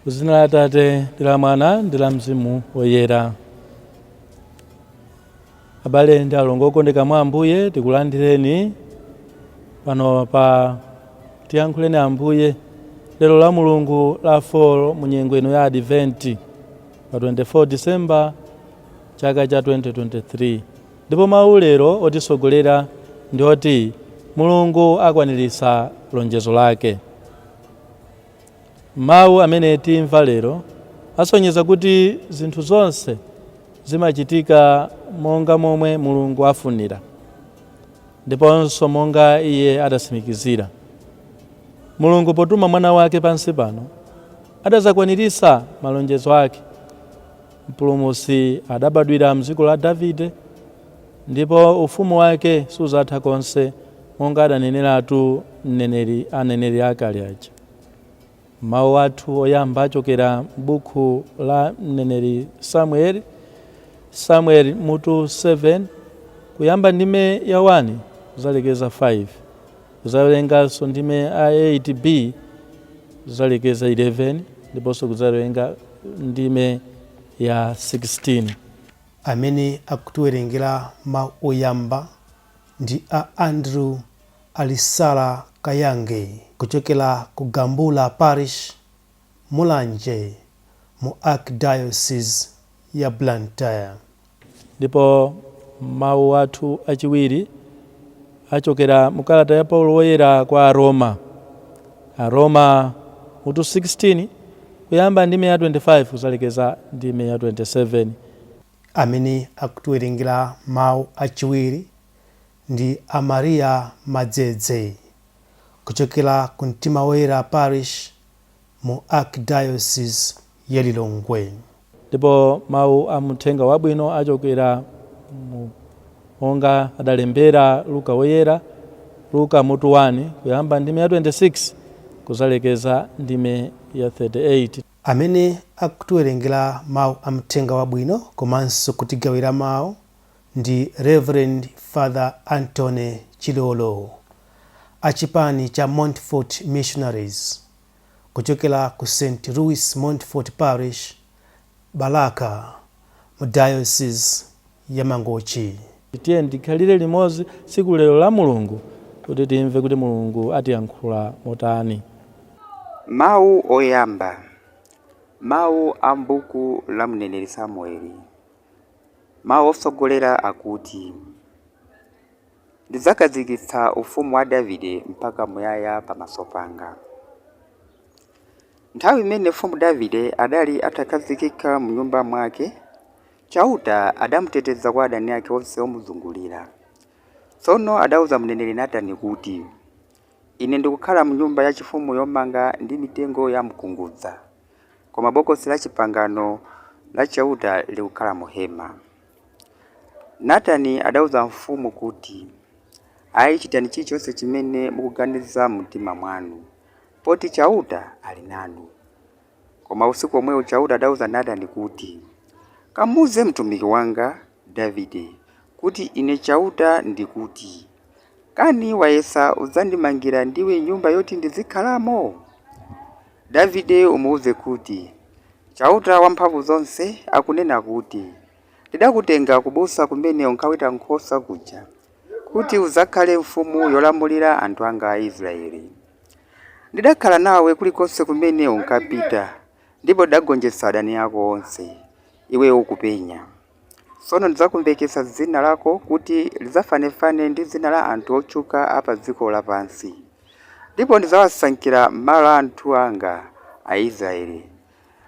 M'dzina la Atate ndi la Mwana ndi la Mzimu Woyera. Abale ndi alongo okondeka mwa Ambuye, tikulandireni pano pa Tiyankhuleni Ambuye lero la Mulungu la 4 mu nyengo ino ya Adventi pa 24 December chaka cha 2023. Ndipo mawu lero otisogolera ndi oti Mulungu akwaniritsa lonjezo lake. Mawu amene timva lero asonyeza kuti zinthu zonse zimachitika monga momwe Mulungu afunira ndiponso monga Iye adatsimikizira. Mulungu potuma Mwana wake pansi pano adadzakwaniritsa malonjezo ake. Mpulumutsi adabadwira m'dziko la Davide ndipo ufumu wake sudzatha konse monga adaneneratu mneneri aneneri akale aja. Mawu athu oyamba achokera m'buku la mneneri Samueli, Samueli mutu 7, kuyamba ndime ya 1 kudzalekeza 5, kudzawerenganso ndime ya 8b kudzalekeza 11 ndiponso kudzawerenga ndime ya 16. Amene akutiwerengera mawu oyamba ndi a Andrew Alisala Kayange kuchokera ku Gambula Parish, Mulanje mu Archdiocese ya Blantyre. Ndipo mawu athu achiwiri achokera mu kalata ya Paulo Woyera kwa Aroma, Aroma mutu 16, kuyamba ndime ya 25 kudzalekeza ndime ya 27. Amene akutiwerengera mawu achiwiri ndi a Maria Madzedze kuchokera ku Mtima Woyera Parish mu Archdiocese ya Lilongwe. Ndipo mawu a Muthenga Wabwino achokera mu monga adalembera Luka Woyera, Luka mutu 1, kuyamba ndime ya 26 kudzalekeza ndime ya 38. Amene akutiwerengera mawu a Mthenga Wabwino komanso kutigawira mawu ndi Rev Father Anthony Chilolo a chipani cha Montfort Missionaries kuchokera ku St Louis Montfort Parish, Balaka mu Diocese ya Mangochi. Tiyeni tikhalire limodzi tsiku lero la Mulungu kuti timve kuti Mulungu atiyankhula motani. Mawu oyamba. Mawu a m'buku la mneneri Samueli. Mawu otsogolera akuti, Ndidzakhazikitsa ufumu wa Davide mpaka muyaya pamaso panga. Nthawi imene mfumu Davide adali atakhazikika m'nyumba mwake, Chauta adamuteteza kwa adani ake onse omuzungulira. Tsono adauza mneneri Natani kuti, Ine ndikukhala m'nyumba yachifumu yomanga ndi mitengo ya mkungudza, koma Bokosi lachipangano la Chauta likukhala mu hema. Natani adauza mfumu kuti, Ayi, chitani chilichonse chimene mukuganiza mumtima mwanu, poti Chauta ali nanu. Koma usiku womwewo Chauta adauza Natani kuti, Kamuuze mtumiki wanga Davide kuti Ine Chauta ndikuti, Kani wayesa udzandimangira ndiwe nyumba yoti ndizikhalamo? Davide umuuze kuti, Chauta Wamphamvuzonse akunena kuti, Ndidakutenga kubusa kumene unkaweta nkhosa kuja, kuti udzakhale mfumu yolamulira anthu anga Aisraele. Ndidakhala nawe kulikonse kumene unkapita, ndipo ndidagonjetsa adani ako onse, iweyo ukupenya. Tsono ndidzakumveketsa dzina lako kuti lidzafanefane ndi dzina la anthu otchuka a pa dziko lapansi. Ndipo ndidzawasankhira malo anthu anga, Aisraele,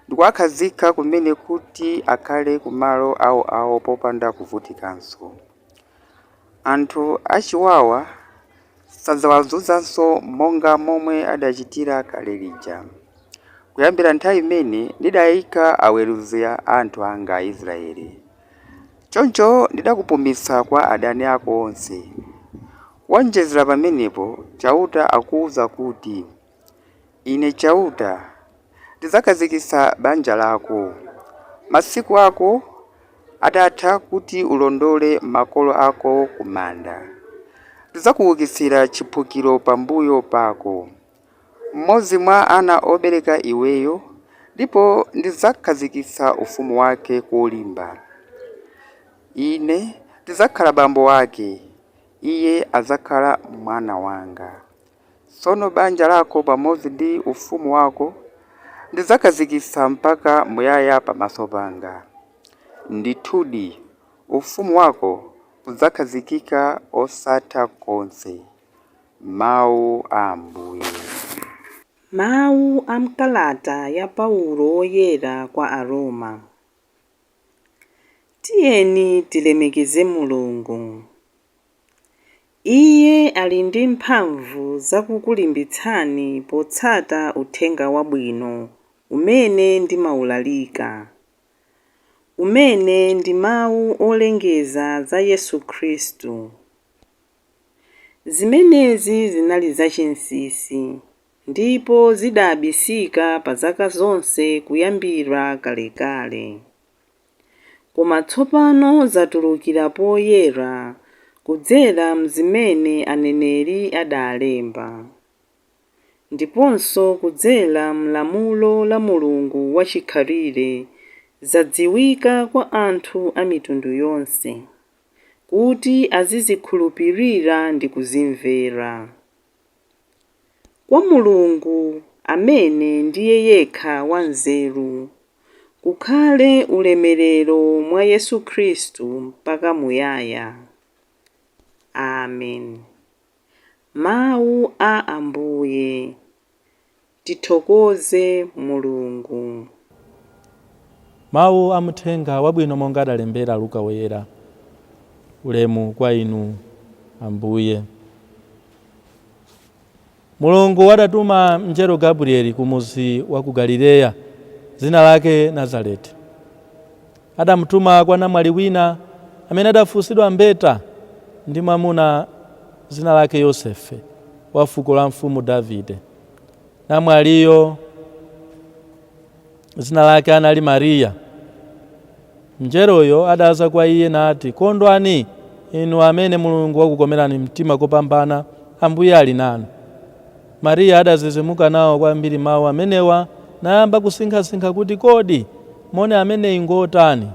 ndikuwakhazika kumene kuti akhale ku malo aoao popanda kuvutikanso. Anthu achiwawa sadzawazunzanso monga momwe adachitira kale lija, kuyambira nthawi imene ndidaika aweruzi a anthu anga Aisraele. Choncho ndidakupumitsa kwa adani ako onse. Kuwonjezera pamenepo, Chauta akuuza kuti, Ine Chauta ndidzakhazikitsa banja lako, masiku ako atatha kuti ulondole makolo ako ku manda. Ndidzakuukitsira chiphukiro pambuyo pako, mmodzi mwa ana obereka iweyo, Ndipo ndidzakhazikitsa ufumu wake kolimba. Ine ndidzakhala bambo wake, iye adzakhala mwana wanga. Tsono banja lako pamodzi ndi ufumu wako ndidzakhazikitsa mpaka muyaya pamaso panga. Ndithudi, ufumu wako udzakhazikika osatha konse. Mawu a Ambuye. Mawu a m'kalata ya Paulo Woyera kwa Aroma. Tiyeni tilemekeze Mulungu. Iye ali ndi mphamvu zakukulimbitsani potsata Uthenga Wabwino umene ndimaulalika, umene ndi mawu olengeza za Yesu Khristu. Zimenezi zinali zachinsinsi, ndipo zidabisika pa zaka zonse kuyambira kalekale. Koma tsopano zatulukira poyera kudzera m'zimene aneneri adalemba, ndiponso kudzera m'lamulo la Mulungu wachikhalire zadziwika kwa anthu a mitundu yonse, kuti azizikhulupirira ndi kuzimvera. Kwa Mulungu amene ndiye yekha wanzeru, kukhale ulemerero mwa Yesu Khristu mpaka muyaya. Amen. Mawu a Ambuye. Tithokoze Mulungu. Mawu a Mthenga Wabwino monga adalembera Luka Woyera. Ulemu kwa inu Ambuye. Mulungu adatuma mngelo Gabrieli ku mudzi wa ku Galileya, dzina lake Nazareti. Adamtuma kwa namwali wina amene adafunsidwa mbeta ndi mwamuna dzina lake Yosefe, wa fuko la mfumu Davide. Namwaliyo dzina lake anali Mariya. Mngeloyo adadza kwa iye nati, Kondwani, inu amene Mulungu wakukomerani mtima kopambana, Ambuye ali nanu. Mariya adadzidzimuka nawo kwambiri mawu amenewa, nayamba kusinkhasinkha kuti kodi moni ameneyu ngotani.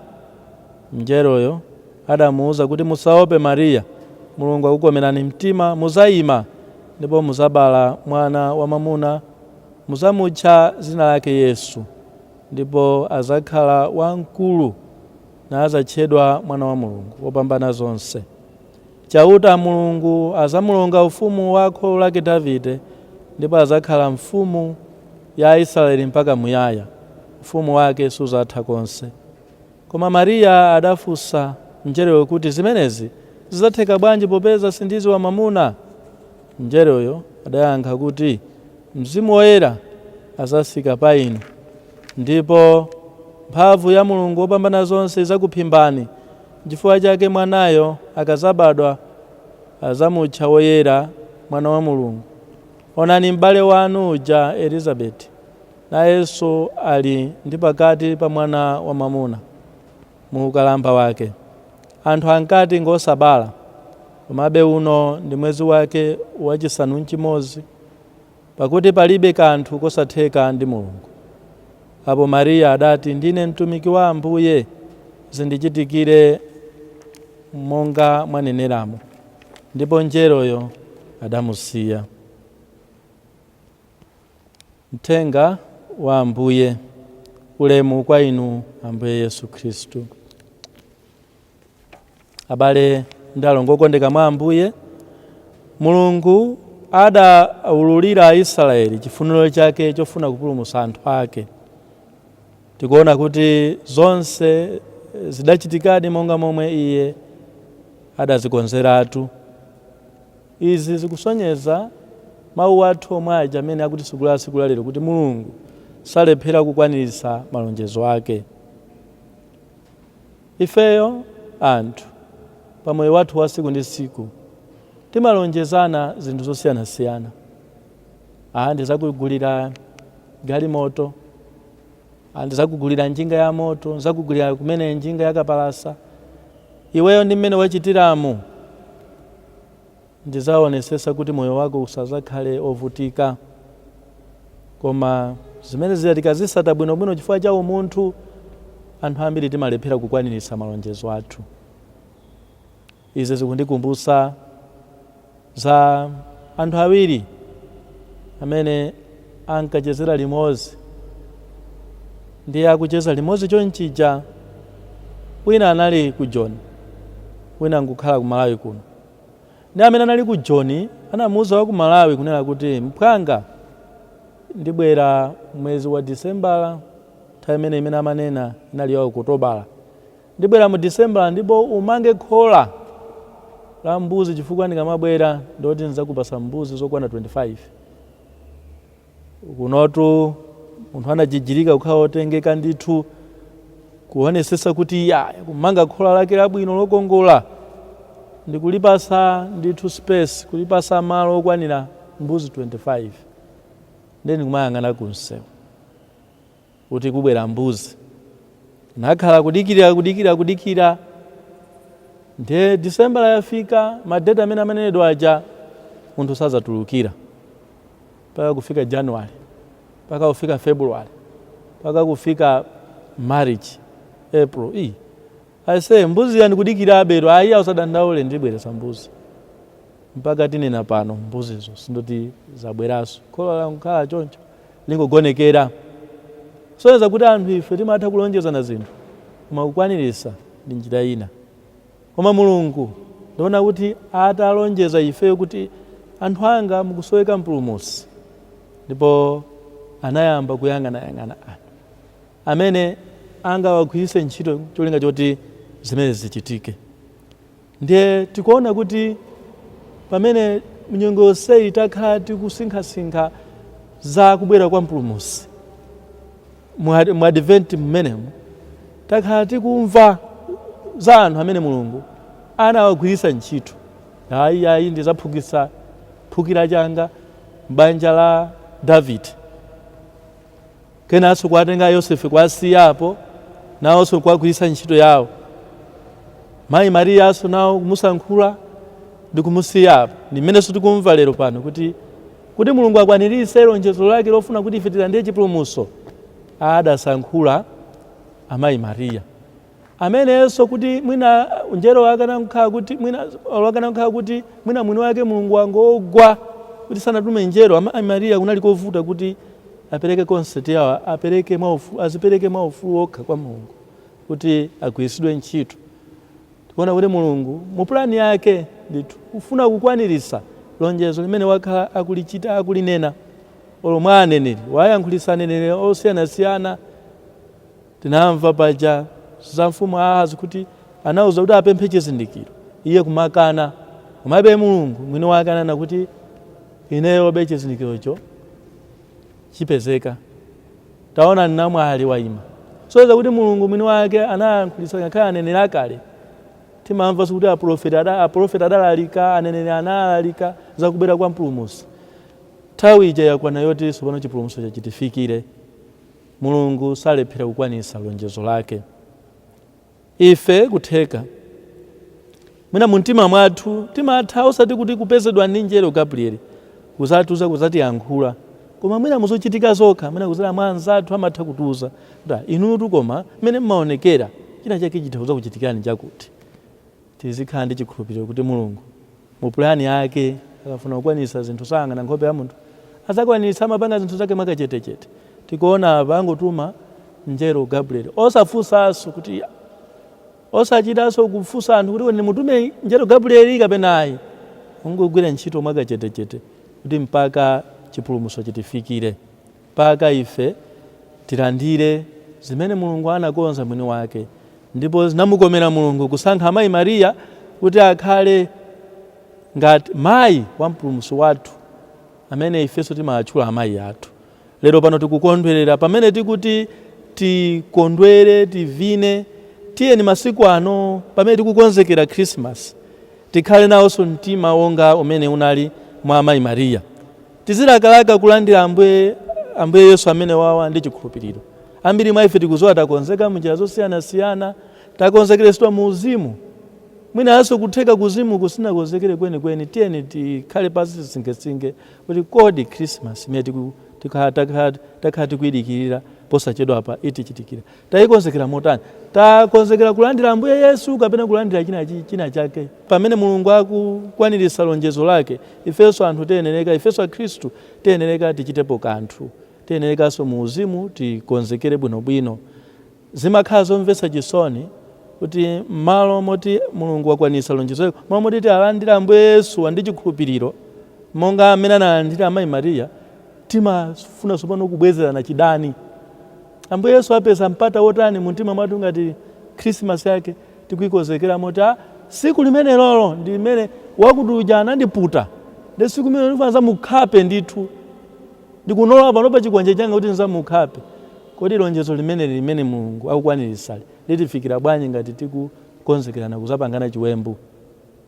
Mngeloyo adamuuza kuti, Musaope Mariya, Mulungu akukomerani mtima, mudzaima ndipo mudzabala mwana wamwamuna, mudzamutcha dzina lake Yesu, ndipo adzakhala wamkulu nadzatchedwa Mwana wa Mulungu Wopambana zonse. Chauta Mulungu adzamulonga ufumu wa kholo lake Davide, ndipo adzakhala mfumu ya Aisraele mpaka muyaya, ufumu wake sudzatha konse. Koma Mariya adafunsa mngeloyo kuti, Zimenezi zidzatheka bwanji popeza sindidziwa mwamuna? Mngeloyo adayankha kuti, Mzimu Woyera adzatsika pa inu, ndipo mphamvu ya Mulungu Wopambanazonse idzakuphimbani. Nchifukwa chake mwanayo akadzabadwa adzamutcha Woyera, Mwana wa Mulungu. Onani, m'bale wanu uja Elizabeti nayenso ali ndi pakati pa mwana wamwamuna mu ukalamba wake. Anthu ankati ngosabala, komabe uno ndi mwezi wake wachisanu nchimodzi, pakuti palibe kanthu kosatheka ndi Mulungu. Apo Mariya adati, Ndine mtumiki wa Ambuye, zindichitikire monga mwaneneramo. Ndipo mngeloyo adamusiya. Mthenga wa Ambuye. Ulemu kwa inu Ambuye Yesu Khristu. Abale ndi alongo okondeka mwa Ambuye, Mulungu adaululira Aisraeli chifuniro chake chofuna kupulumutsa anthu ake. Tikuona kuti zonse zidachitikadi monga momwe iye adazikonzeratu. Izi zikusonyeza mawu athu omwe aja amene akutisegulira tsiku la lero kuti Mulungu salephera kukwaniritsa malonjezo ake. Ifeyo anthu pa moyo wathu wa tsiku ndi tsiku timalonjezana zinthu zosiyanasiyana. Ah, ndizakugulira galimoto, ah, ndizakugulira njinga ya moto, ndizakugulira kumene njinga ya kapalasa. Iweyo ndi mmene wachitiramu ndizaonesesa kuti moyo wako usazakhale ovutika. Koma zimene zija tikazisata bwinobwino chifukwa cha umunthu, anthu ambiri timalephera kukwaniritsa malonjezo athu. Izi zikundikumbutsa za anthu awiri amene ankachezera limodzi. Ndiye akucheza limodzi chonchija, wina anali ku Joni, wina nkukhala ku Malawi kuno. Ndi amene anali ku Joni anamuuza wa ku Malawi kunena kuti, mphwanga, ndibwera mwezi wa Disembala, nthawi imene imene amanena inali ya Okutobala. Ndibwera mu Disembala ndipo umange khola la mbuzi chifukwa ndikamabwera ndoti ndidzakupasa mbuzi zokwana 25. Kunotu munthu anajijirika kukhala wotengeka ndithu kuonesesa kuti ya kumanga khola lake labwino lokongola ndikulipasa ndithu space, kulipasa malo okwanira mbuzi 25. Ndiye ndikumayang'ana kunsewu kuti kubwera mbuzi. Nakhala kudikira, kudikira, kudikira. Ndiye Disembala yafika, madeti amene amanenedwa aja munthu sazatulukira mpaka kufika January, mpaka kufika February, mpaka kufika March, April. Ii, ase mbuzi yandikudikira abero, ayi, usadandaule, ndibweresa mbuzi. Mpaka tinena pano mbuzizo sindoti zabweranso, khola lankhala choncho lingogonekera. Soneza kuti anthu ife timatha kulonjezana zinthu, koma kukwanirisa ndi njira ina. Koma Mulungu ndiona kuti atalonjeza ifeyo kuti anthu anga mukusoweka mpulumutsi, ndipo anayamba kuyang'anayang'ana anthu amene angawagwiritse ntchito cholinga choti zimene zichitike. Ndiye tikuona kuti pamene mnyengo yonseyi takhala tikusinkhasinkha za kubwera kwa mpulumutsi mu Advent mmenemu, takhala tikumva za anthu amene Mulungu anawagwiritsa ntchito. Ayi, ayi, ndizaphukitsa phukira changa m'banja la Davide, kenanso kuwatenga Yosefe kuwasiyapo nawonso kuwagwiritsa ntchito yawo, mayi Mariyanso nawo kumusankhula ndi kumusiyapo. Ndi mmenenso tikumva lero pano kuti Mulungu akwaniritse lonjezo lake lofuna kuti ife tilandire chipulumutso, adasankhula amayi Mariya amenenso kuti mwina njero akanakhala kuti mwina akanakhala kuti mwina mwini wake Mulungu wangogwa kuti sanatume njero amayi Mariya, kunali kovuta kuti apereke consent yawo, apereke mwaufulu, azipereke mwaufulu okha kwa Mulungu kuti agwiritsidwe ntchito. Tikuona kuti Mulungu mu pulani yake ndithu kufuna kukwaniritsa lonjezo limene wakhala akulichita, akulinena olo mwa aneneri, wayankhulitsa aneneri osiyanasiyana. Tinamva paja za mfumu Ahazi kuti anauza kuti apemphe chizindikiro, iye kumakana, komabe Mulungu mwini wake ananena kuti ineyobe chizindikirocho chipezeka, taona namwali wayima. Soza kuti Mulungu mwini wake anayankhulitsa ngakhale aneneri akale. Timamvanso kuti aprofeti adalalika, aneneri analalika za kubwera kwa mpulumutsi. Nthawi ija yakwana yoti tsopano chipulumutso chachitifikire. Mulungu salephera kukwanitsa lonjezo lake. Ife kutheka mwina mumtima mwathu timatha osati kuti kupezedwa ndi njero Gabrieli kuzatiuza, kuzatiyankhula, koma mwina muzochitika zokha, mwina kuzera mwa anzathu amatha kutiuza kuti, "Ah, inutu koma mmene mmaonekera china chake chitha kuzakuchitikirani chakuti." Tizikhala ndi chikhulupiriro kuti Mulungu mu pulani yake akafuna kukwanitsa zinthu sayang'ana nkhope ya munthu, adzakwanitsa. Amapanga zinthu zake mwakachetechete. Tikuona apa angotuma njero Gabrieli, osafunsanso kuti, osachitanso kufunsa anthu kuti ndimutume njero Gabrieli kapena ayi, ungogwira ntchito mwakachetechete kuti mpaka chipulumutso chitifikire, mpaka ife tilandire zimene Mulungu anakonza mwini wake. Ndipo zinamukomera Mulungu kusankha amayi Mariya kuti akhale ngati mayi wa mpulumutsi wathu amene ifenso timatchula amayi athu. Lero pano tikukondwerera, pamene tikuti tikondwere, tivine, tiyeni masiku ano pamene tikukonzekera Christmas tikhale nawonso mtima wonga umene unali mwa amayi Mariya. Tizilakalaka kulandira Ambuye Yesu amene wawa ndi chikhulupiriro. Ambiri mwa ife tikudziwa takonzeka munjira zosiyanasiyana, takonzekeretsedwa mu uzimu, mwinanso kutheka kuzimu kusinakonzekere kwenikweni. Tiyeni tikhale pansi, tisinkhesinkhe kuti kodi Christmas imene Tikhala takhala tikuyidikirira, posachedwapa itichitikira. Tayikonzekera motani? Takonzekera kulandira Ambuye Yesu kapena kulandira china, china chake? Pamene Mulungu akukwaniritsa lonjezo lake, ifenso anthu tiyenereka, ifenso Akhristu tiyenereka tichitepo kanthu. Tiyenerekanso mu uzimu tikonzekere bwinobwino. Zimakhala zomvetsa chisoni kuti m'malo moti Mulungu wakwanitsa lonjezo lake, m'malo moti tialandire Ambuye Yesu ndi chikhulupiriro monga amene analandira amayi Mariya, timafuna tsopano kubwezerana chidani. Ambuye Yesu apeza mpata wotani mu mtima mwathu ngati Khrisimasi yake tikuikonzekera moti, "Ah, siku limene lolo ndi limene wakuti uja anandiputa, ndi siku limene ndifuna zamukhape ndithu, ndikunola pano pa chikwanje changa kuti nzamukhape"? Kodi lonjezo limeneli limene Mulungu akukwaniritsali litifikira bwanji ngati tikukonzekerana kuzapangana chiwembu?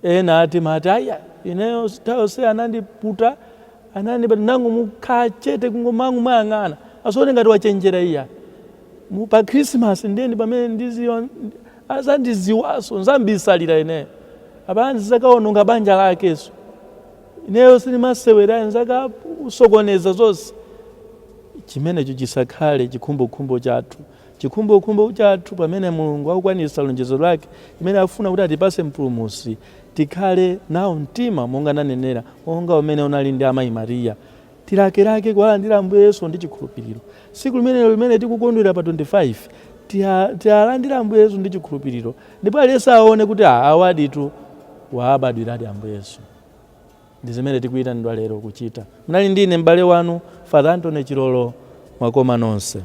Ena ati mati, "Aya, ineyo nthawi yonse anandiputa, anandipata, ndangomukhala chete, kungomangu mayang'ana asone ngati wachenjera iya. Pa Khrisimasi ndiye ndi pamene ndiziyo azandiziwaso, nzambisalira ineyo apana, ndizakaononga banja lakeso. Ineyo sindimasewera, nzakasokoneza zonse." Chimenecho chisakhale chikhumbokhumbo chathu. Chikhumbokhumbo chathu, pamene Mulungu akukwanitsa lonjezo lake limene akufuna kuti atipase Mpulumutsi, tikhale nawo mtima monga nanenera, monga umene unali ndi amayi Mariya. Tilakelake kuwalandira Ambuye Yesu ndi chikhulupiriro. Tsiku limenelo limene tikukondwera pa 25, tialandire Ambuye Yesu ndi chikhulupiriro, ndipo aliyense aone kuti, "Ah, awaditu waabadwiradi Ambuye Yesu." Ndi zimene tikuyitanidwa lero kuchita. Munali ndine m'bale wanu, Father Antony Chilolo. Mwakoma nonse.